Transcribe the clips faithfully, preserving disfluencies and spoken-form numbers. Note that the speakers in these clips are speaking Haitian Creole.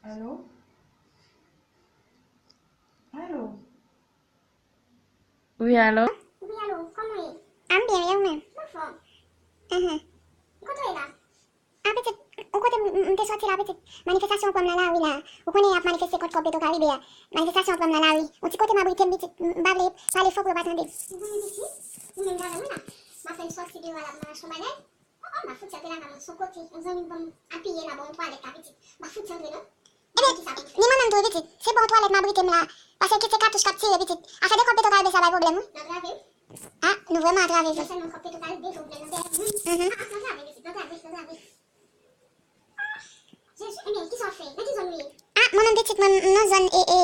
Alo? Alo? Wi, alo? Wi, alo, kòman w ye? A, m byen, e ou menm? M anfòm. Enhen. Kote w ye la? A, pitit, ou kote m, m, m te sòti la, pitit. Manifestasyon an pran m nan lari la. Ou konnen y ap manifeste kont kòb Petro Caribe a. Manifestasyon an pran m nan lari. Yon ti kote m abrite m, pitit. M, m pa vle pale fò pou yo pa tande. Ou konnen pitit, ou menm gade mwen la. M apèn sòti deyò a la, m al achte yon bagay. Oh, oh, m a fouti antre lakay mwen, se yon kote. Yon zanmi m ban m apiye la, ban m twalèt la, pitit. M a fouti antre non. Ebyen, ni mwen menm tou, pitit. Se bò twalèt m abrite m la. Paske kit se katouch k ap tire, pitit. Afè de kòb Petro Caribe sa bay pwoblèm, wi. N antrave, wi. A, nou vrèman antrave vre. Non sèlman kòb Petro Caribe gen pwoblèm nan tèt mwen. Mhm. A, a, n antrave, pitit, n antrave, n antrave. A, Jezi, ebyen, kisa w fè? Nan ki zòn ou ye? A, mwen menm, pitit, mwen, m nan zòn, e, e,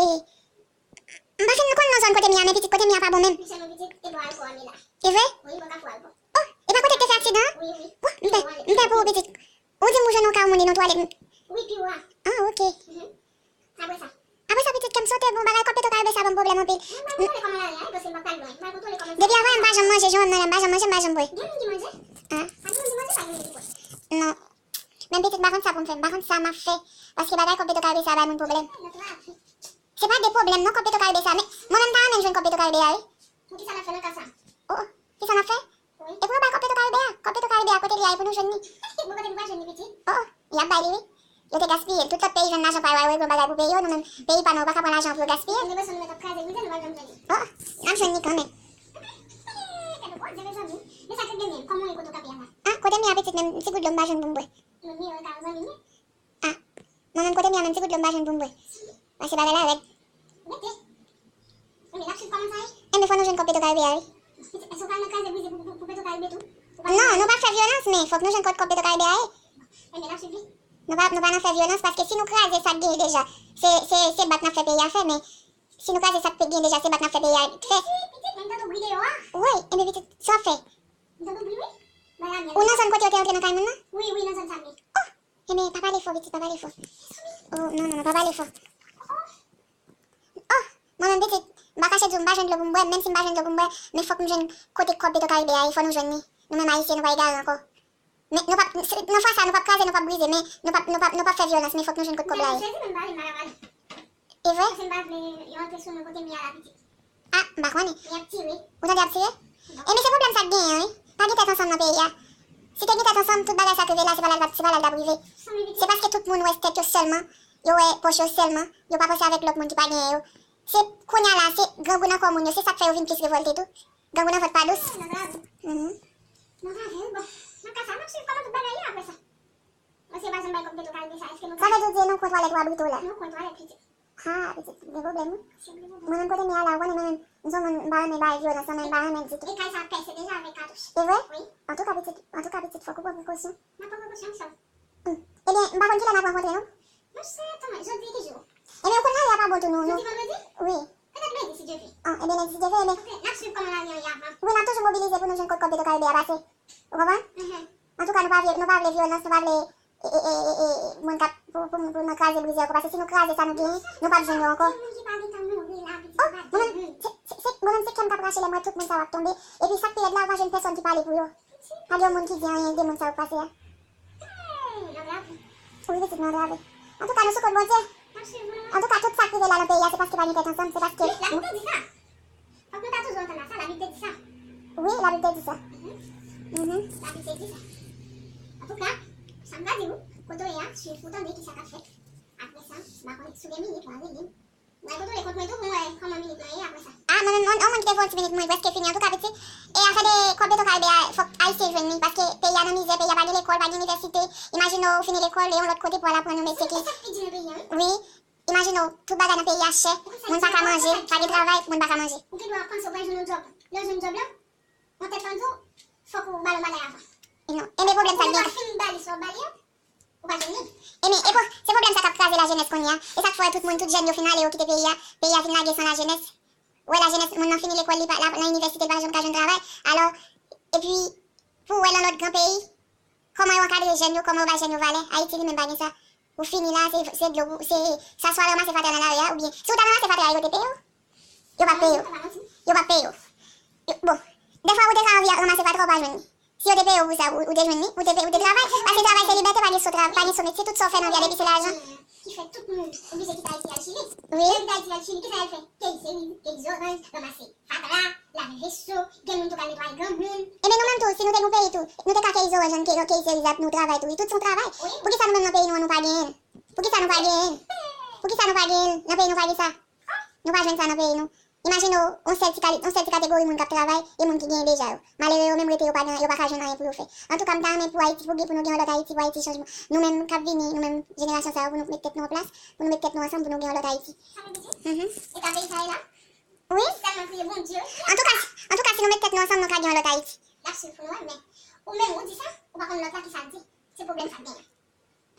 m pa fin konn non zòn kote m ye a, men pitit kote m ye a pa bon menm. Pitit, e bò ayewopò a m ye la. E vre? Wi, bò Kafou ayewopò. Oh, e pa kote k te fè aksidan an? Wi, wi. Oh, m pè, m pè pou ou, pitit. Ou di m ou jwenn yon ka ou moun li nan twalèt. Wi, pi wo a. Ah, ok. Mhm. Apre sa? Apre sa, pitit, kè m sote, bon, bagay kòb Petro Caribe sa ban m pwoblèm anpil. Mwen pral kontwole kòman l ale a, wi, paske m pa pral lwen. Mwen pral kontwole kòman l... Depi avan, m pa janm manje, jan m nan la, m pa janm manje, m pa janm bwè. Gen moun ki manje? Ah. Pa gen moun ki manje, pa gen moun ki bwè. Non. Men pitit, m pa konn sa pou m fè, m pa konn sa m ap fè. Paske bagay kòb Petro Caribe sa bay moun pwoblèm. Se pa de pwoblèm non, kòb Petro Caribe sa, men mwen menm m ta renmen jwenn kòb Petro Caribe a, wi. Poukisa n ap fè nan ka sa? Oh, oh, kisa n ap fè? Wi. E pou yo bay kòb Petro Caribe a, kòb Petro Caribe a, kote li a, e pou nou jwenn li? Bon, kote nou pral jwenn li, pitit? Oh, oh, y ap bay li, wi. Yo te gaspiye l, tout lòt peyi jwenn lajan pa yo, regle yon bagay pou peyi yo, nou menm, peyi pa nou, yo pa ka pran lajan pou yo gaspiye. Gen de bezwen nou mèt ap kraze brize, nou pral janm jwenn li. Oh, oh, n ap jwenn li kanmenm. Gade, Bondye, mezanmi. Men sa k rive menm, kòman w ye, kote w kanpe a la? Ah, kote m ye a, pitit, menm ti gout dlo m pa jwenn pou m bwè. Mwen miyò e ka yon zanmi m ye. Ah, mwen menm kote m ye a, menm ti gout dlo m pa jwenn pou m bwè. Paske bagay la rèd. Rete. Ebyen, n ap swiv kòman sa ye? Enben, fò nou jwenn kòb Petro Caribe a, wi. Pitit, èske w pral nan kraze brize pou, pou, pou Petro Caribe tou? Non, nou p ap fè vyolans, men fòk nou jwenn kòb, kòb Petro Caribe a, wi. Enben, n ap swiv li. Nou pa, nou pa nan fè vyolans, paske si nou kraze sa k genyen deja, se, se, se bat n ap fè peyi a fè, men si nou kraze sa k genyen deja, se bat n ap fè peyi a fè. Pitit, pitit, men m tande yon bri deyò a. Wi, enben, pitit, sa w ap fè? M tande yon bri, wi. Bagay la byen. Ou nan zòn kote yo te antre nan kay moun nan? Wi, wi, nan zòn sa m ye. Oh! Ebyen, pa pale fò, pitit, pa pale fò. Oh, non, non, non, pa pale fò. Oh, mwen menm, pitit, m pa kache di w, m pa jwenn dlo pou m bwè, menm si m pa jwenn dlo pou m bwè, men fòk m jwenn kote kòb Petro Caribe a ye, fò nou jwenn li. Nou menm Ayisyen, nou pa egare ankò. Men nou p ap, se, nan fwa sa, nou p ap kraze, nou p ap brize, men nou p ap, nou p ap, nou p ap fè vyolans, men fòk nou jwenn kote kòb la ye. Jezi, men m pa vle, m pa ka pale. E vre? Paske m pa vle yo antre sou nou kote m ye a la, pitit. Ah, m pa konnen. Y ap tire. Ou tande y ap tire? Bon. Ebyen, se pwoblèm sa k genyen, wi. Pa gen tèt ansanm nan peyi a. Si te gen tèt ansanm, tout bagay sa k rive la, se pa la l t ap, se pa la l t ap rive. Se paske tout moun wè tèt yo sèlman, yo wè pòch yo sèlman, yo pa panse avèk lòt moun ki pa genyen yo. Se kounye a la, se grangou nan kò moun yo, se sa k fè yo vin plis revòlte tou. Grangou nan vant pa dous. Mhm. Nan travèl, bon. Nan ka sa, m ap swiv kòman tout bagay ye apre sa. Mwen se pa janm bay kòb Petro Caribe sa, èske nou... Sa vle di w di e nan kwen twalèt w abrite w la? Nan kwen twalèt, pitit. Ha, pitit, gen pwoblèm, wi. Mwen menm kote m ye a la, ou konnen mwen menm, m se yon moun, m pa renmen bay vyolans, mwen menm m pa renmen ditou. E kay sa ap pèse deja avèk katouch. E vre? Wi. Antouka, pitit, antouka, pitit, fòk ou pran prekosyon. M ap pran prekosyon sa. Hmm. Ebyen, m pa konn kilè n ap rankontre, non? Monchè, tanmen, jodi ki jou? Ebyen, ou konn lari a pa bon tou, nou, nou. Jodi vandredi? Wi. Petèt lendi, si Dye vle. Ah, ebyen, lendi, si Dye vle, ebyen. Ok, n ap swiv kòman lari an ye avan. Wi, n ap toujou mobilize pou nou jwenn kot kòb Petro Caribe a pase. Ou konprann? Mhm. Antouka, nou pa vle, nou pa vle vyolans, nou pa vle, e, e, e, e, e, moun k ap, pou, pou, pou nou kraze brize ankò. Paske si nou kraze sa nou genyen, nou p ap jwenn yo ankò. Gen moun ki pa gentan mouri la, pitit, oh, pa gen moun. Se, se, se, mwen menm se kè m k ap rache lè m wè tout moun sa yo ap tonbe. Epi sa k pi rèd la, ou pa jwenn pèsonn ki pale pou yo. Pa gen yon moun ki di anyen de moun sa yo k pase a. Wi, pitit, nou antrave. Antouka, nou sou kont Bondye. Antouka, tout sa k rive la nan peyi a, se paske pa gen tèt ansanm, se paske... Wi, Labib te di sa. Fòk nou ta toujou antann a sa, Labib te di sa. Wi, Labib te di sa. Mhm. Mhm. Labib te di sa. Antouka, sa m ka di w, kote w ye a, swiv pou tande kisa k ap fèt. Apre sa, m pa konnen si w gen minit, w a rele m. Mwen kontwole kont mwen tou pou m wè kòman minit mwen ye apre sa. Ah, mwen menm, on, on moun kite fè yon ti minit, mwen prèske fini. Antouka, pitit, e afè de kòb Petro Caribe a, fòk Ayisyen jwenn li, paske peyi a nan mizè, peyi a pa gen lekòl, pa gen inivèsite. Imajine w, ou fini lekòl, e yon lòt kote pou al aprann yon metye ki... Se sa k pi di nan peyi a, wi. Wi, imajine w, tout bagay nan peyi a chè, moun pa ka manje, pa gen travay, moun pa ka manje. Ou gen dwa panse w pral jwenn yon djòb. Lè w jwenn djòb la, yon tèt lan di w, fòk ou ba l yon bagay avan. E non, e men pwoblèm sa gen. Ou gen dwa fin ba li sa w ba li an. Ou pa jwenn li. Ebyen, e pwo-, se pwoblèm sa k ap kraze lajenès kounye a. E sa k fè w wè tout moun, tout jèn yo fin ale, yo kite peyi a. Peyi a fin lage san lajenès. Ou wè lajenès, moun nan fini lekòl, li pa, la, nan inivèsite, li pa janm ka jwenn travay. Alò, epi, pou w wè nan lòt gran peyi, kòman yo ankadre jèn yo, kòman yo bay jèn yo valè. Ayiti, li menm, pa gen sa. Ou fini la, se, se dlo, se, sa swa ranmase fatra nan lari a, oubyen, si w t al ranmase fatra a, yo te peye w? Yo pa peye w. Yo pa peye w. Yo, bon, dèfwa ou te ka anvi ranmase fatra, ou pa jwenn li. Si yo te peye w pou sa, ou, ou te jwenn li, ou te, ou te travay. Paske travay se libète, pa gen so tra-, pa gen so metye, tout sa w fè nan vi a depi se lajan. Ki fè Tout moun oblije kite Ayiti al Chili. Wi. Lè l kite Ayiti al Chili, kisa l fè? Keyi seriz, keyi zoranj, ranmase fatra, lave veso, gen moun tou k al netwaye granmoun. Ebyen nou menm tou, si nou te gen yon peyi tou, nou te ka keyi zoranj, ann keyi seriz la, nou travay tou. Wi, tout se yon travay. Wi. Poukisa nou menm nan peyi nou an nou pa genyen l? Poukisa nou pa genyen l? Poukisa nou pa genyen l? Nan peyi nou pa gen sa. Nou pa jwenn sa nan peyi nou. Imajine w, yon sèl ti kali-, yon sèl ti kategori moun k ap travay, e moun ki genyen deja yo. Malere yo menm rete, yo pa gen, yo pa ka jwenn anyen pou yo fè. Antouka, m ta renmen pou Ayiti, pou gen, pou nou gen yon lòt Ayiti, pou Ayiti chanj. Nou menm k ap vini, nou menm jenerasyon sa yo, pou nou met tèt nou an plas, pou nou met tèt nou ansanm, pou nou gen yon lòt Ayiti. Sa vle di? Mhm. Eta peyi sa ye la? Wi. Sèlman priye Bondye. Antouka, antouka, si nou met tèt nou ansanm, nou ka gen yon lòt Ayiti. N ap swiv pou nou wè, men ou menm, ou di sa, ou pa konn lòt la ki sa l di. Se pwoblèm sa k genyen.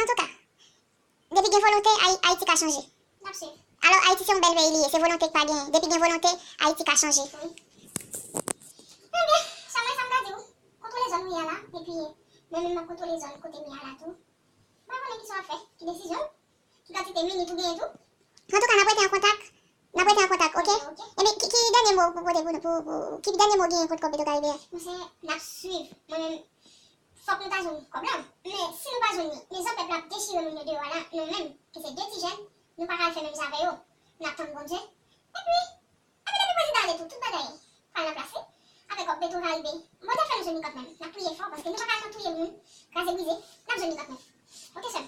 Antouka, depi gen volonte, Ay-, Ayiti ka chanje. N ap swiv. Alò, Ayiti se yon bèl peyi li ye, se volonte k pa genyen. Depi gen volonte, Ayiti ka chanje. Wi. Ebyen, sa mwen, sa m ta di w, kontwole zòn ou ye a la, epi mwen menm m ap kontwole zòn kote m ye a la tou. Mwen konnen ki sa w ap fè, ki desizyon, ki kantite minit ou genyen tou. Antouka, n ap rete an kontak. N ap rete an kontak, oke? Ok. Ebyen, ki, ki dènye mo pou pote pou, pou, pou, ki dènye mo genyen kont Kòb Petro Karibe a? Monchè, n ap swiv. Mwen menm, fòk nou ta jwenn kòb la. Men si nou pa jwenn li, men jan pèp la ap dechire moun yo deyò a la, nou menm, ki se de ti jèn, nou pa ka al fè menm jan avè yo. N ap tann Bondye. Epi, epi depi prezidan ale tou, tout bagay pral nan plas li. Avèk Kòb Petro Karibe, Bondye ap fè nou jwenn li kantmenm. N ap priye fò, paske nou pa ka al nan touye moun, kraze brize, n ap jwenn li kantmenm. Oke, sè m.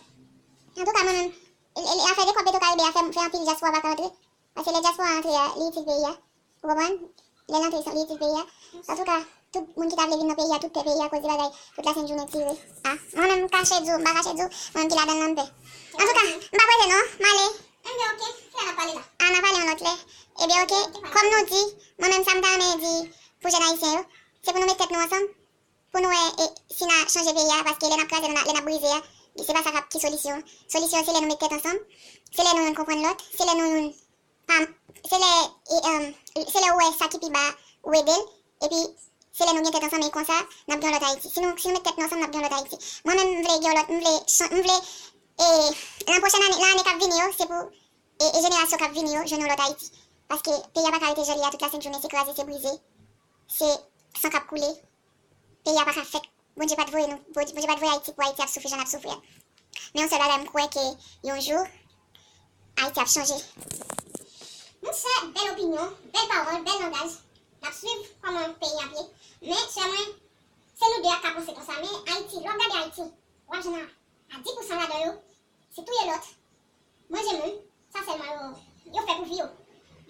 Antouka, mwen menm, e, e, afè de Kòb Petro Karibe a fè, fè anpil dyaspora pa ka antre. Paske lè dyaspora antre a, li itil peyi a. Ou konprann? Lè l antre, li itil peyi a. Antouka, tout moun ki ta vle vin nan peyi a, tout tè peyi a, akoz de bagay, tout lasent jounen tire. A, mwen menm, m kache di w, m pa kache di w, mwen menm ki ladan l lan, m pè. Antouka, m pa prese non, m ale. Ebyen, oke, kilè n ap pale la? A, n a pale yon lòt lè. Ebyen, oke, kòm nou di, mwen menm, sa m ta renmen di pou jèn ayisyen yo, se pou nou met tèt nou ansanm, pou nou wè, e, si n a chanje peyi a, paske lè n ap kraze l, lè n ap brize a, se pa sa k ap, ki solisyon. Solisyon, se lè nou met tèt ansanm, se lè nou youn konprann lòt, se lè nou youn pa, se lè, e, em, se lè ou wè sa ki pi ba, ou ede l, epi se lè nou gen tèt ansanm, e konsa, n ap gen yon lòt Ayiti. Si nou, si nou met tèt nou ansanm, n ap gen yon lòt Ayiti. Mwen menm, m vle gen yon lòt, m vle chan-, m vle, e, nan pwochèn ane, nan ane k ap vini yo, se pou, e, e jenerasyon k ap vini yo, jwenn yon lòt Ayiti. Paske peyi a pa ka rete jan li a, tout lasent jounen, se kraze, se brize, se san k ap koule. Peyi a pa ka fèt. Bondye pa t voye nou, Bondye, Bondye pa t voye Ayiti pou Ayiti ap soufri jan n ap soufri a. Men yon sèl bagay, m kwè ke yon jou, Ayiti ap chanje. Monchè, bèl opinyon, bèl pawòl, bèl langaj. N ap swiv kòman peyi ap ye. Men, sè mwen, se nou de a k ka panse konsa. Men Ayiti, lè w ap gade Ayiti, w ap jwenn a, a dis pousan ladan yo, se touye lòt, manje moun, sa sèlman yo, yo fè pou vi yo.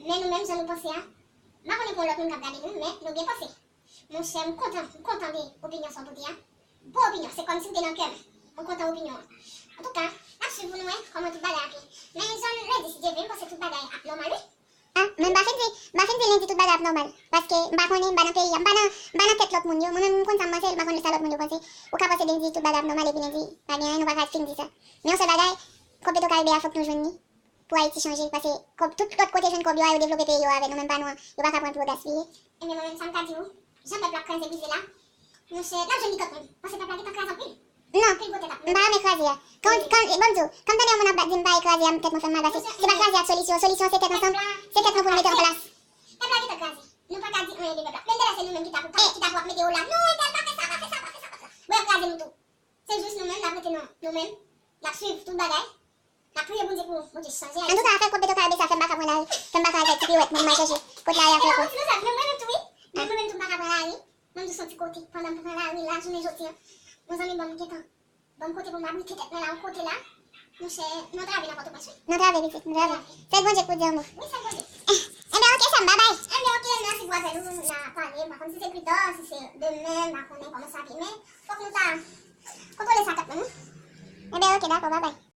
Men nou menm, jan nou panse a, m pa konnen pou yon lòt moun k ap gade nou, men nou byen panse. Monchè, m kontan, m kontan de opinyon sa w pote a. Bon opinyon, se kòmsi w te nan kè m. M kontan opinyon an. Antouka, n ap swiv pou nou wè kòman tout bagay ap ye. Men jan lendi, si Dye vle, m panse tout bagay ap nòmal, wi. A, men m pa fin di, m pa fin di lendi tout bagay ap nòmal. Paske m pa konnen, m pa nan peyi a, m pa nan, m pa nan tèt lòt moun yo. Mwen menm, m konn sa m panse, m pa konn sa lòt moun yo panse. Ou ka panse lendi tout bagay ap nòmal, epi lendi, pa gen anyen, nou pa ka fin di sa. Men yon sèl bagay, Kòb Petro Karibe a, fòk nou jwenn li. Pou Ayiti chanje, paske kòb, tout lòt kote jwenn kòb yo a, yo devlope peyi yo avè nou, men pa nou an, yo pa ka pran pou yo gaspiye. Ebyen, mwen menm, sa m ka di w, jan pèp la ap kraze brize la, monchè, n ap jwenn li kantmenm, paske pèp la gentan kraze anpil. Non, anpil gwo tèt ap m pa renmen kraze a. Kan, kan, ban m di w, kan m tande yon moun ap di m pa kraze a, tèt mwen fè m mal, paske se pa kraze a k solisyon, solisyon se tèt ansanm, se tèt nou pou nou mete an plas. Pèp la gentan kraze, nou pa ka di anyen de pèp la. Menm de lè se nou menm ki ta pou, ki ta pou ap mete yo la, non, entèl pa fè sa, pa fè sa, pa fè sa, pa fè sa. Bon, y ap kraze nou tou. Se jis nou menm, n ap rete nan nou menm, n ap swiv tout bagay, n ap priye Bondye pou Bondye chanje Ayiti. Antouka, afè Kòb Petro Karibe sa fè m pa ka pran lari, fè m pa ka al fè ti piwèt, mwen m al chèche kot lari ap fè pou. Yon ti lozèf, men mwen menm tou wi, men mwen menm tou m pa ka pran lari, mwen m jis yon ti kote, pandan m pran lari la, jounen jodi a, mezanmi, ban m gentan, ban m kote pou m abrite tèt mwen la, yon kote la, monchè, n antrave nan Pòtoprens wi. N antrave pitit, n antrave. Sèl Bondye k pou di yon mo. Wi, sèl Bondye. Enben, oke, sè m, babay. Enben, oke, mèsi pou apèl ou, n a pale, m pa konn si se pita, si se demen, m pa konnen kòman sa ap ye, men fòk nou ta kontwole sa tèt nou, wi. Enben, oke, dakò, babay.